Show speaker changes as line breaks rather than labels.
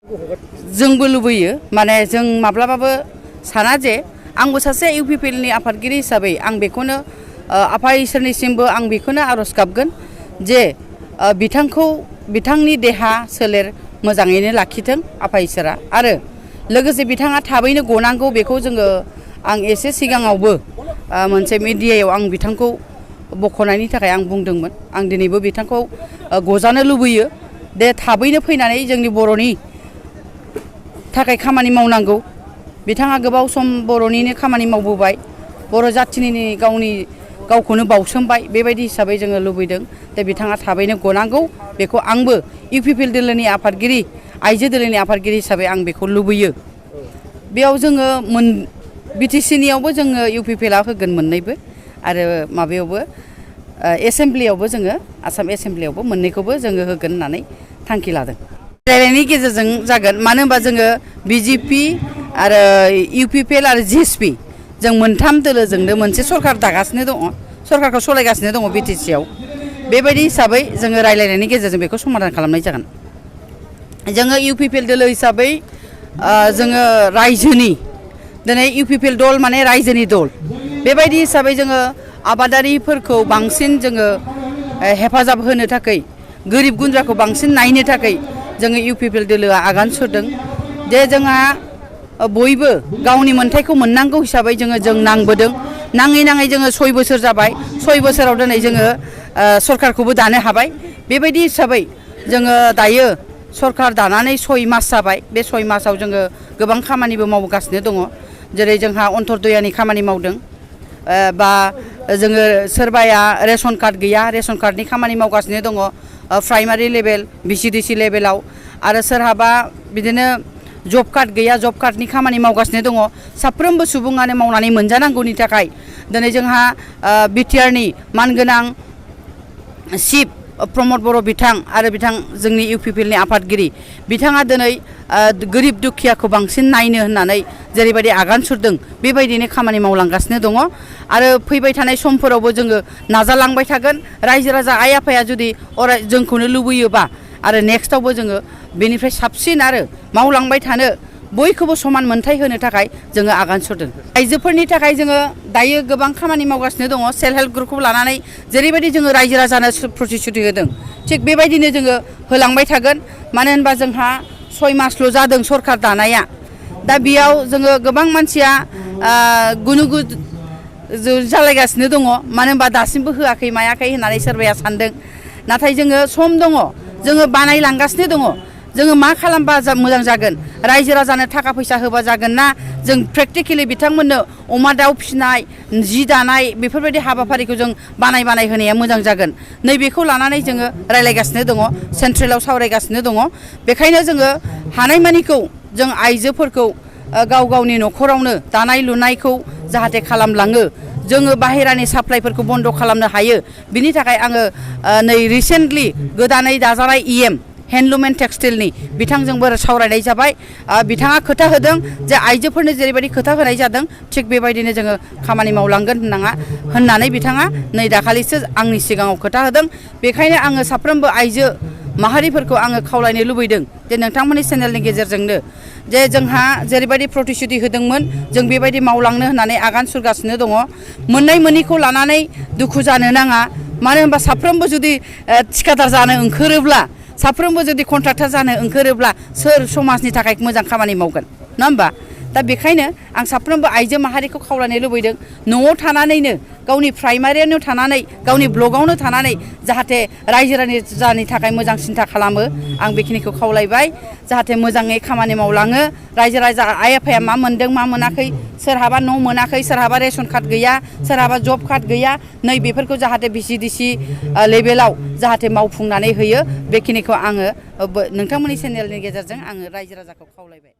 जोंबो लुबैयो माने जों माब्लाबाबो साना जे आंबो सासे इउपिपिएलनि आफादगिरि हिसाबै आं बेखौनो आफा इसोरनिसिमबो आं बेखौनो आरज गाबगोन जे बिथांनि देहा सोलेर मोजाङैनो लाखिथों आफा इसोरा आरो लोगोसे बिथाङा थाबैनो गनांगौ बेखौ जोङो आं एसे सिगाङावबो मोनसे मिडियायाव आं बिथांखौ बख'नायनि थाखाय आं बुंदोंमोन आं दिनैबो बिथांखौ गजानो लुबैयो दे थाबैनो फैनानै जोंनि बर'नि थाखाय खामानि मावनांगौ बिथाङा गोबाव सम बर'निनो खामानि मावबोबाय बर' जाथिनि गावखौनो बावसोमबाय बेबायदि हिसाबै जोङो लुबैदों दे बिथाङा थाबैनो गनांगौ बेखौ आंबो इउपिपिएल दोलोनि आफादगिरि आइजो दोलोनि आफादगिरि हिसाबै आं बेखौ लुबैयो बेयाव जोङो बिटिसिनियावबो जोङो इउपिपिएलआ होगोन मोननैबो आरो माबायावबो एसेमब्लियावबो जोङो आसाम एसेमब्लियावबो मोननैखौबो जोङो होगोन होननानै थांखि लादों रायलायनायनि गेजेरजों जागोन मानो होनबा जोङो बिजेपि आरो इउपिपिएल आरो जिएसपि जों मोनथाम दोलोजोंनो मोनसे सरकार दागासिनो दङ सरकारखौ सालायगासिनो दङ बिटिसिआव बेबायदि हिसाबै जोङो रायलायनायनि गेजेरजों बेखौ समाधान खालामनाय जागोन जोङो इउपिपिएल दोलो हिसाबै जोङो रायजोनि दिनै इउपिपिएल दल माने रायजोनि दल बेबायदि हिसाबै जोङो आबादारिफोरखौ बांसिन जोङो हेफाजाब होनो थाखाय गोरिब गुन्द्राखौ बांसिन नायनो थाखाय जोङो इउपिपिएल दोलोआ आगान सुरदों जे जोंहा बयबो गावनि मोनथायखौ मोननांगौ हिसाबै जों नांबोदों नाङै जोङो 6 बोसोर जाबाय 6 बोसोराव दिनै जोङो सरकारखौबो दानो हाबाय बेबायदि हिसाबै जोङो दायो सरकार दानानै 6 मास जाबाय बे 6 मासाव जोङो गोबां खामानिबो मावगासिनो दङ जेरै जोंहा अन्त्योदयानि खामानि मावदों बा जोङो सोरबाया रेशन कार्ड गैया रेशन कार्डनि खामानि मावगासिनो दङ प्राइमारि लेभेल भिसिडिसि लेभेलाव आरो सोरहाबा बिदिनो जब कार्ड गैया जब कार्डनि खामानि मावगासिनो दङ साफ्रोमबो सुबुङानो मावनानै मोनजानांगौनि थाखाय दिनै जोंहा बिटिआरनि मानगोनां चिफ प्रमद बर' बिथां आरो बिथां जोंनि इउपिपिएलनि आफादगिरि बिथाङा दिनै गोरिब दुखियाखौ बांसिन नायनो होननानै जेरैबायदि आगान सुरदों बेबायदिनो खामानि मावलांगासिनो दङ आरो फैबाय थानाय समफोरावबो जोङो नाजालांबाय थागोन रायजो राजा आइ आफाया जुदि अराय जोंखौनो लुबैयोबा आरो नेक्स्टआवबो जोङो बेनिफ्राय साबसिन आरो मावलांबाय थानो बयखौबो समान मोनथाय होनो थाखाय जोङो आगान सुरदों आइजोफोरनि थाखाय जोङो दायो गोबां खामानि मावगासिनो दङ सेल्फ हेल्प ग्रुपखौ लानानै जेरैबायदि जोङो रायजो राजानो प्रतिश्रुति होदों थिग बेबायदिनो जोङो होलांबाय थागोन मानो होनबा जोंहा 6 मासल' जादों सरकार दानाया दा बेयाव जोङो गोबां मानसिया गुनु जालायगासिनो दङ मानो होनबा दासिमबो होआखै मायाखै होननानै सोरबाया सानदों नाथाय जोङो सम दङ जोङो बानायलांगासिनो दङ जोङो मा खालामबा मोजां जागोन रायजो राजानो थाखा फैसा होबा जागोन ना जों प्रेक्टिकेलि बिथांमोननो अमा दाउ फिसिनाय जि दानाय बेफोरबायदि हाबाफारिखौ जों बानाय होनाया मोजां जागोन नैबेखौ लानानै जोङो रायलायगासिनो दङ सेन्ट्रेलाव सावरायगासिनो दङ बेखायनो जोङो हानायमानिखौ जों आइजोफोरखौ गावनि न'खरावनो दानाय लुनायखौ जाहाथे खालामलाङो जोङो बाहेरानि साप्लाइफोरखौ बन्द खालामनो हायो बिनि थाखाय आङो नै रिसेन्टलि गोदानै दाजानाय इएम हेन्डलुम एन्ड टेक्सटाइलनि बिथांजोंबो सावरायनाय जाबाय बिथाङा खोथा होदों जे आइजोफोरनो जेरैबायदि खोथा होनाय जादों थिग बेबायदिनो जोङो खामानि मावलांगोन होननानै बिथाङा नै दाखालिसो आंनि सिगाङाव खोथा होदों बेखायनो आङो साफ्रोमबो आइजो माहारिफोरखौ आङो खावलायनो लुबैदों जे नोंथांमोननि चेनेलनि गेजेरजोंनो जे जोंहा जेरैबायदि प्रतिश्रुति होदोंमोन जों बेबायदि मावलांनो होननानै आगान सुरगासिनो दङ मोननाय मोनैखौ लानानै दुखु जानो नाङा मानो होनबा साफ्रोमबो जुदि थिखादार जानो ओंखारोब्ला साफ्रोमबो जुदि कन्ट्राक्टर जानो ओंखारोब्ला सोर समाजनि थाखाय मोजां खामानि मावगोन नङा होमबा दा बेखायनो आं साफ्रोमबो आइजो माहारिखौ खावलायनो लुबैदों न'आव थानानैनो गावनि प्राइमारियावनो थानानै गावनि ब्लगावनो थानानै जाहाथे रायजो राजानि थाखाय मोजां सिन्था खालामो आं बेखिनिखौ खावलायबाय जाहाथे मोजाङै खामानि मावलाङो रायजो राजा आइ आफाया मा मोनदों मा मोनाखै सोरहाबा न' मोनाखै सोरहाबा रेशन कार्ड गैया सोरहाबा जब कार्ड गैया नै बेफोरखौ जाहाथे भिसिडिसि लेभेलाव जाहाथे मावफुंनानै होयो बेखिनिखौ आङो नोंथांमोननि चेनेलनि गेजेरजों आङो रायजो राजाखौ खावलायबाय।